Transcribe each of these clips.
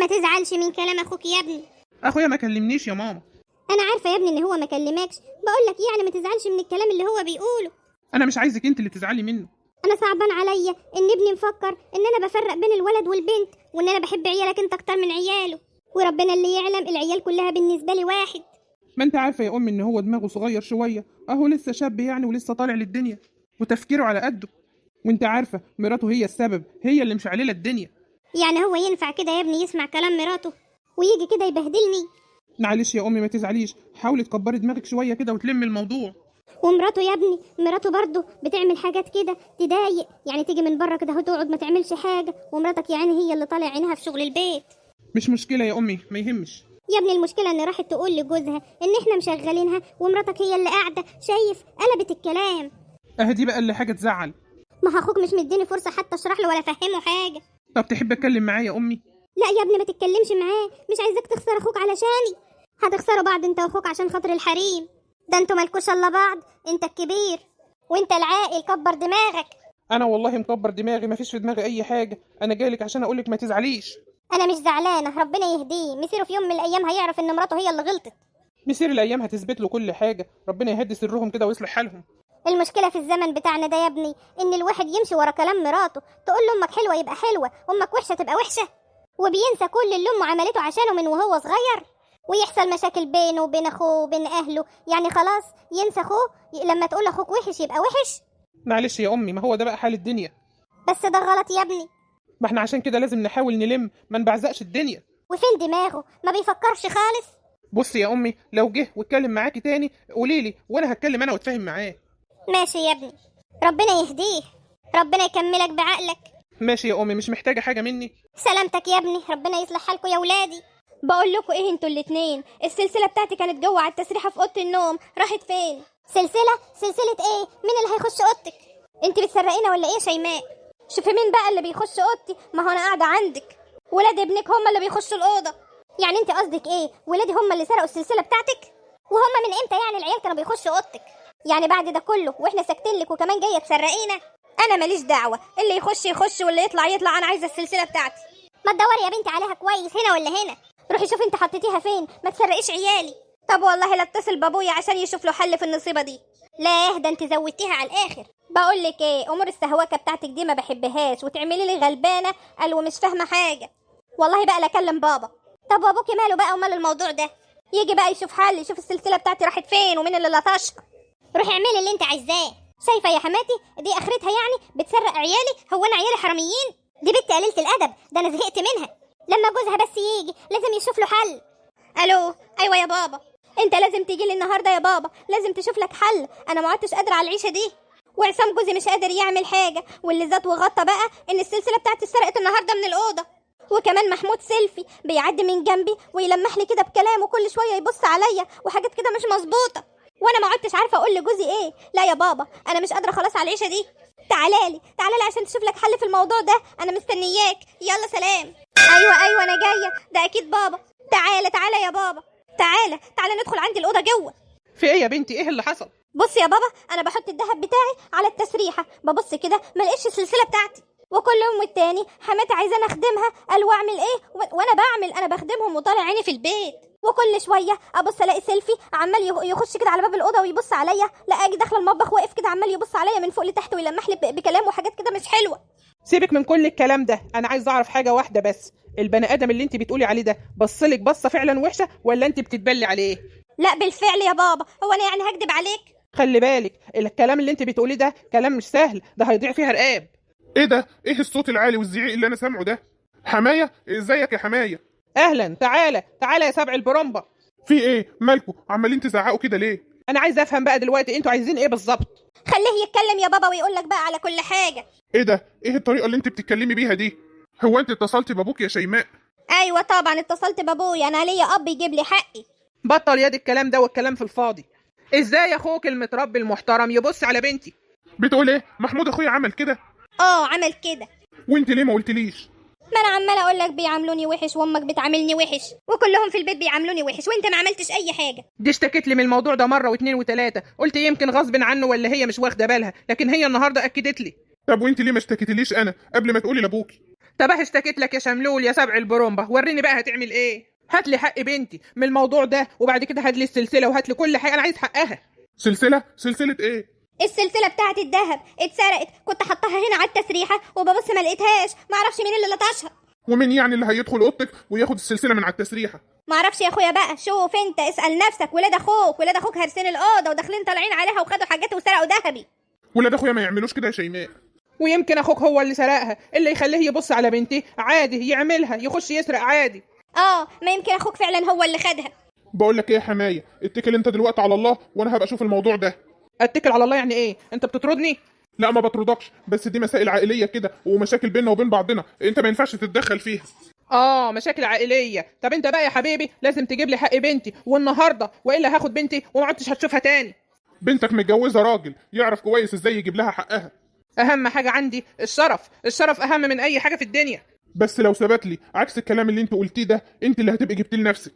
ما تزعلش من كلام اخوك يا ابني. اخويا ما كلمنيش يا ماما. انا عارفه يا ابني ان هو ما كلمكش، بقول لك يعني ما تزعلش من الكلام اللي هو بيقوله. انا مش عايزك انت اللي تزعلي منه. انا صعبان عليا ان ابني مفكر ان انا بفرق بين الولد والبنت، وان انا بحب عيالك انت اكتر من عياله، وربنا اللي يعلم العيال كلها بالنسبة لي واحد. ما انت عارفه يا امي ان هو دماغه صغير شوية، اهو لسه شاب يعني ولسه طالع للدنيا وتفكيره على قده، وانت عارفه مراته هي السبب، هي اللي مشعلله الدنيا. يعني هو ينفع كده يا ابني يسمع كلام مراته ويجي كده يبهدلني؟ معلش يا امي ما تزعليش، حاولي تكبري دماغك شوية كده وتلمي الموضوع. ومراته يا ابني، مراته برضه بتعمل حاجات كده تضايق، يعني تيجي من بره كده وتقعد ما تعملش حاجة، ومراتك يعني هي اللي طالع عينها في شغل البيت. مش مشكلة يا امي، ما يهمش. يا ابني المشكلة ان راحت تقول لجوزها ان احنا مشغلينها ومراتك هي اللي قاعدة، شايف قلبت الكلام. اهدي بقى اللي حاجة تزعل. ما اخوك مش مديني فرصة حتى اشرح له ولا افهمه حاجة. طب تحب اتكلم معاه يا امي؟ لا يا ابني ما تتكلمش معاه، مش عايزاك تخسر اخوك علشاني. هتخسروا بعض انت واخوك عشان خاطر الحريم ده، انتوا مالكوش الا بعض، انت الكبير وانت العاقل، كبر دماغك. انا والله مكبر دماغي، مفيش في دماغي اي حاجة، انا جايلك عشان اقولك ما تزعليش. انا مش زعلانة، ربنا يهديه، مسيره في يوم من الايام هيعرف ان مراته هي اللي غلطت. مسير الايام هتثبت له كل حاجة، ربنا يهدي سرهم كده ويصلح حالهم. المشكلة في الزمن بتاعنا ده يا ابني ان الواحد يمشي ورا كلام مراته، تقول له امك حلوة يبقى حلوة، امك وحشة تبقى وحشة، وبينسى كل اللي امه عملته عشانه من وهو صغير، ويحصل مشاكل بينه وبين اخوه وبين اهله، يعني خلاص ينسى اخوه، لما تقول اخوك وحش يبقى وحش. معلش يا امي، ما هو ده بقى حال الدنيا. بس ده غلط يا ابني. ما احنا عشان كده لازم نحاول نلم، ما نبعزقش الدنيا. وفين دماغه؟ ما بيفكرش خالص. بصي يا امي، لو جه واتكلم معاكي تاني قولي لي، وانا هتكلم انا واتفاهم معاه. ماشي يا ابني، ربنا يهديه، ربنا يكملك بعقلك. ماشي يا امي، مش محتاجه حاجة مني؟ سلامتك يا ابني، ربنا يصلح حالكم يا ولادي. بقول لكم ايه انتوا الاتنين، السلسلة بتاعتي كانت جوه على التسريحه في اوضة النوم، راحت فين؟ سلسلة؟ سلسلة ايه؟ مين اللي هيخش اوضتك؟ انت بتسرقينا ولا ايه يا شيماء؟ شوفي مين بقى اللي بيخش اوضتي، ما هو انا قاعدة عندك، ولاد ابنك هم اللي بيخشوا الاوضة. يعني انت قصدك ايه؟ ولادي هم اللي سرقوا السلسلة بتاعتك؟ وهم من امتى يعني العيال كانوا بيخشوا اوضتك؟ يعني بعد ده كله واحنا ساكتين لك وكمان جاية تسرقينا؟ انا ماليش دعوه، اللي يخش يخش واللي يطلع يطلع، انا عايزه السلسلة بتاعتي. ما تدوري يا بنتي عليها كويس هنا ولا هنا، روحي شوفي انت حطيتيها فين، ما تسرقيش عيالي. طب والله لا اتصل بابويا عشان يشوف له حل في النصيبه دي. لا ده انت زودتيها على الاخر. بقول لك ايه، امور السهوكه بتاعتك دي ما بحبهاش، وتعملي لي غلبانه قال ومش فاهمه حاجة. والله بقى لا اكلم بابا. طب وابوكي ماله بقى ومال الموضوع ده؟ يجي بقى يشوف حل، يشوف السلسلة بتاعتي راحت فين ومين اللي لطشها. روحي اعملي اللي انت عايزاه. شايفه يا حماتي دي اخرتها يعني، بتسرق عيالي؟ هو انا عيالي حراميين؟ دي بنت قليله الادب، ده انا زهقت منها. لما جوزها بس يجي لازم يشوف له حل. الو، ايوه يا بابا، انت لازم تيجي لي النهارده يا بابا، لازم تشوف لك حل، انا ما عدتش قادرة على العيشة دي، وعصام جوزي مش قادر يعمل حاجة، واللي زاد وغطى بقى ان السلسلة بتاعتي اتسرقت النهارده من الاوضة، وكمان محمود سيلفي بيعدي من جنبي ويلمح لي كده بكلامه، كل شوية يبص عليا وحاجات كده مش مظبوطة، وانا ما عدتش عارفه اقول لجوزي ايه. لا يا بابا انا مش قادرة خلاص على العيشة دي، تعالالي تعالالي عشان تشوف لك حل في الموضوع ده، انا مستنياك، يلا سلام. ايوه انا جاية، ده اكيد بابا. تعالى تعالى يا بابا، تعالى تعالى ندخل عندي الاوضة جوه. في ايه يا بنتي؟ ايه اللي حصل؟ بص يا بابا، انا بحط الذهب بتاعي على التسريحه، ببص كده ما لقيتش السلسلة بتاعتي، وكل يوم والتاني حماتي عايزاني اخدمها، قال واعمل ايه؟ وانا بعمل، انا بخدمهم وطالع عيني في البيت، وكل شوية ابص الاقي سيلفي عمال يخش كده على باب الاوضة ويبص عليا، لا اجي داخله المطبخ واقف كده عمال يبص عليا من فوق لتحت ويلمح لي بكلام وحاجات كده مش حلوة. سيبك من كل الكلام ده، انا عايز اعرف حاجة واحدة بس، البني ادم اللي انت بتقولي عليه ده بصلك بصة فعلا وحشة ولا انت بتتبلي عليه؟ لا بالفعل يا بابا، هو انا يعني هكدب عليك؟ خلي بالك الكلام اللي انت بتقوليه ده كلام مش سهل، ده هيضيع فيها رقاب. ايه ده؟ ايه الصوت العالي والزعيق اللي انا سامعه ده؟ حماية، ازيك يا حماية؟ اهلا، تعالى تعالى يا سبع البرمبه. في ايه؟ مالكوا عمالين تزعقوا كده ليه؟ انا عايز افهم بقى دلوقتي انتوا عايزين ايه بالظبط؟ خليه يتكلم يا بابا ويقول لك بقى على كل حاجة. ايه ده؟ ايه الطريقة اللي انت بتتكلمي بيها دي؟ هو انت اتصلتي بابوك يا شيماء؟ ايوه طبعا اتصلت بابويا، انا ليا اب يجيب لي حقي. بطل ياد الكلام ده والكلام في الفاضي. ازاي اخوك المتربي المحترم يبص على بنتي؟ بتقول ايه؟ محمود اخويا عمل كده؟ عمل كده. وانت ليه ما قلتليش؟ ما انا عماله اقول لك بيعاملوني وحش، وامك بتعاملني وحش، وكلهم في البيت بيعاملوني وحش، وانت ما عملتش اي حاجة. دي اشتكت لي من الموضوع ده مرة واثنين وثلاثة، قلت يمكن غصب عنه ولا هي مش واخده بالها، لكن هي النهارده اكدت لي. طب وانت ليه ما اشتكيتليش انا قبل ما تقولي لابوكي؟ طب اشتكيت لك يا شملول يا سبع البرومبا، وريني بقى هتعمل ايه. هات لي حق بنتي من الموضوع ده، وبعد كده هات لي السلسلة وهات لي كل حاجة، انا عايز حقها. سلسلة؟ سلسلة ايه؟ السلسلة بتاعت الذهب اتسرقت، كنت حطاها هنا على التسريحه وببص ما لقيتهاش، معرفش مين اللي لطشها. ومين يعني اللي هيدخل اوضتك وياخد السلسلة من على التسريحه؟ معرفش يا اخويا بقى، شوف انت اسال نفسك، ولاد اخوك، ولاد اخوك هرسين الاوضة وداخلين طالعين عليها وخدوا حاجات وسرقوا ذهبي. ولاد اخويا ما يعملوش كده يا شيماء. ويمكن اخوك هو اللي سرقها، اللي يخليه يبص على بنتي عادي يعملها، يخش يسرق عادي. اه ما يمكن اخوك فعلا هو اللي خدها. بقول لك ايه يا حماية، اتكل انت دلوقتي على الله وانا هبقى اشوف الموضوع ده. اتكل على الله يعني ايه؟ انت بتطردني؟ لا ما بطردكش، بس دي مسائل عائلية كده ومشاكل بيننا وبين بعضنا، انت ما ينفعش تتدخل فيها. اه مشاكل عائلية. طب انت بقى يا حبيبي لازم تجيب لي حق بنتي والنهارده، والا هاخد بنتي وما عدتش هتشوفها تاني. بنتك متجوزة راجل يعرف كويس ازاي يجيب لها حقها. اهم حاجة عندي الشرف، الشرف اهم من اي حاجة في الدنيا. بس لو ثبت لي عكس الكلام اللي انت قلتيه ده، انت اللي هتبقي جبتيه لنفسك.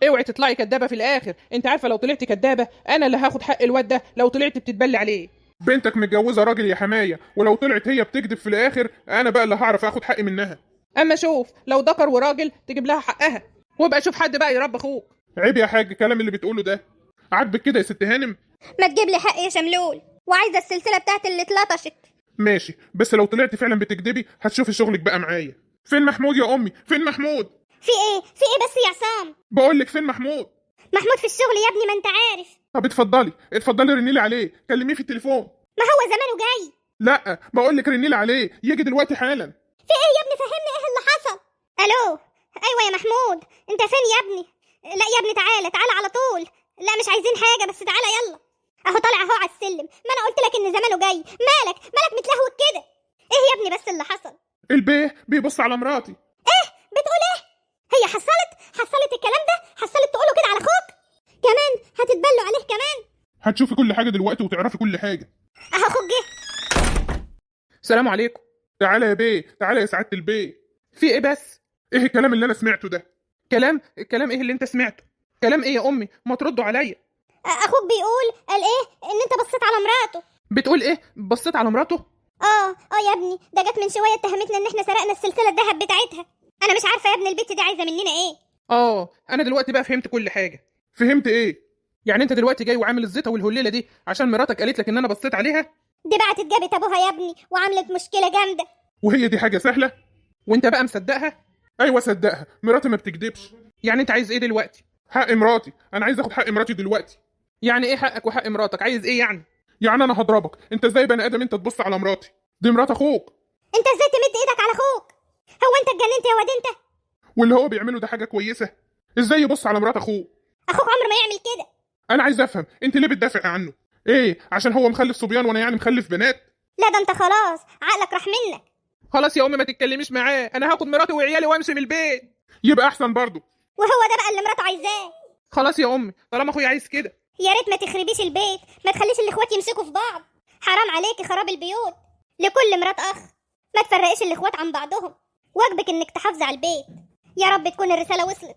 اوعي تطلعي كدابه في الاخر، انت عارفه لو طلعتي كدابه انا اللي هاخد حق الواد ده لو طلعت بتتبلي عليه. بنتك متجوزة راجل يا حماية، ولو طلعت هي بتكذب في الاخر انا بقى اللي هعرف اخد حقي منها. اما شوف لو ذكر وراجل تجيب لها حقها، وابقى شوف حد بقى يربي اخوك. عيب يا حاج الكلام اللي بتقوله ده، عاجبك كده يا ست هانم؟ ما تجيب لي حق يا شملول، وعايزه السلسلة بتاعت اللي اتلطشت. ماشي، بس لو طلعت فعلا بتكدبي هتشوفي شغلك بقى معايا. فين محمود يا امي؟ فين محمود؟ في ايه؟ في ايه بس يا عصام؟ بقول لك فين محمود؟ محمود في الشغل يا ابني، ما انت عارف. طب اتفضلي اتفضلي رني لي عليه، كلميه في التليفون. ما هو زمانه جاي. لا بقول لك رني لي عليه يجي دلوقتي حالا. في ايه يا ابني؟ فهمني ايه اللي حصل. الو، ايوه يا محمود، انت فين يا ابني؟ لا يا ابني تعالى تعالى على طول. لا مش عايزين حاجة، بس تعالى يلا. اهو طالع اهو على السلم. ما انا قلت لك ان زمانه جاي. مالك مالك متلهوج كده؟ ايه يا ابني بس اللي حصل؟ البيه بيبص على مراتي. ايه بتقول ايه؟ هي حصلت الكلام ده؟ حصلت تقوله كده على اخوك؟ كمان هتتبلوا عليه كمان؟ هتشوفي كل حاجة دلوقتي وتعرفي كل حاجة. اهو اخوك جه. السلام عليكم. تعالى يا بيه، تعالى يا سعادة البيه. في ايه بس؟ ايه الكلام اللي انا سمعته ده؟ كلام؟ كلام ايه اللي انت سمعته؟ كلام ايه يا امي؟ ما تردوا عليا. اخوك بيقول قال ايه؟ ان انت بصيت على مراته. بتقول ايه؟ بصيت على مراته؟ اه يا ابني، ده جت من شوية اتهمتنا ان احنا سرقنا السلسلة الذهب بتاعتها. انا مش عارفه يا ابني البت دي عايزه مننا ايه. اه انا دلوقتي بقى فهمت كل حاجة. فهمت ايه؟ يعني انت دلوقتي جاي وعامل الزيطة والهليله دي عشان مراتك قالت لك ان انا بصيت عليها؟ دي بعتت جابت ابوها يا ابني وعملت مشكلة جامدة. وهي دي حاجة سهلة؟ وانت بقى مصدقها؟ ايوه صدقها، مراتي ما بتكدبش. يعني انت عايز ايه دلوقتي؟ حق مراتي، انا عايز اخد حق مراتي دلوقتي. يعني ايه حقك وحق مراتك؟ عايز ايه يعني؟ يعني انا هضربك، انت ازاي بني ادم انت تبص على مراتي؟ دي مرات اخوك. انت ازاي تمد ايدك على اخوك؟ هو انت اتجننت يا واد انت؟ واللي هو بيعمله ده حاجة كويسة؟ ازاي يبص على مرات اخوه؟ اخوك عمره ما يعمل كده. انا عايز افهم انت ليه بتدافع عنه؟ ايه عشان هو مخلف صبيان وانا يعني مخلف بنات؟ لا ده انت خلاص عقلك راح منك. خلاص يا امي ما تتكلميش معاه، انا هاخد مراتي وعيالي وامشي من البيت. يبقى احسن برضه. وهو ده بقى اللي مراته عايزاه. خلاص يا امي طالما اخويا عايز كده. يا ريت ما تخربيش البيت، ما تخليش الاخوات يمسكوا في بعض. حرام عليكي خراب البيوت. لكل مرات اخ، ما تفرقيش الاخوات عن بعضهم. واجبك انك تحافظي على البيت. يا رب تكون الرسالة وصلت.